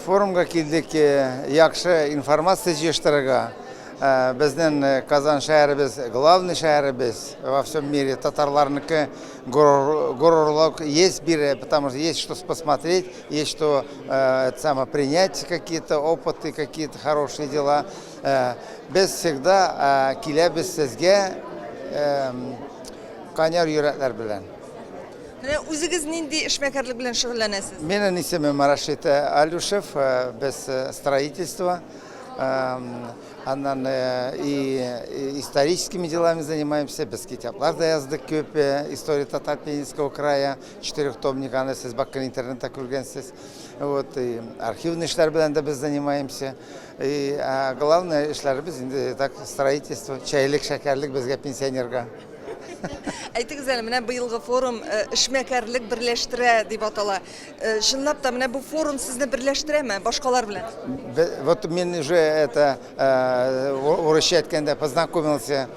Форумга килдек яхшы информация җыештырырга. Безнең Казан шәһәребез главный шәһәребез во всем мире. Татарларныкы горурлык есть бире, потому что есть что посмотреть, есть что это самое, принять какие-то опыты, какие-то хорошие дела. Без всегда киләбез сезгә кайнар йөрәкләр белән. Менә үзегез нинди эшмәкәрлек белән шөгыльләнәсез? Минем исемем Рашид Алюшев, без строительство, аннан и историческими делами занимаемся, без китаплар да яздык күп, история татар Пензенского края, четырехтомник, аны сез баккан интернетта күргәнсез. Вот, и архивный эшләр белән дә без занимаемся. И главное эшләребез инде так строительство, чәйлек, шәкәрлек безгә пенсионерга. Әйтегез әле, менә быелгы форум э, эшмәкәрлек берләштерә дип атала. Э, чынлап та, менә бу форум сезне берләштерәме башкалар белән? Вот мин уже это э, урысча әйткәндә познакомился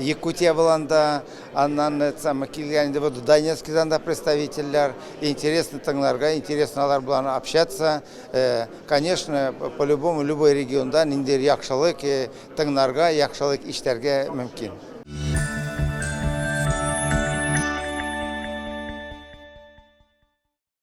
Якутия белән дә, аннан это самое килгән инде вот Донецкидан да представительләр. Интересно тыңларга, интересно алар белән общаться. Конечно, по-любому любой регионда ниндидер яхшылык тыңларга, яхшылык ишетәргә мөмкин.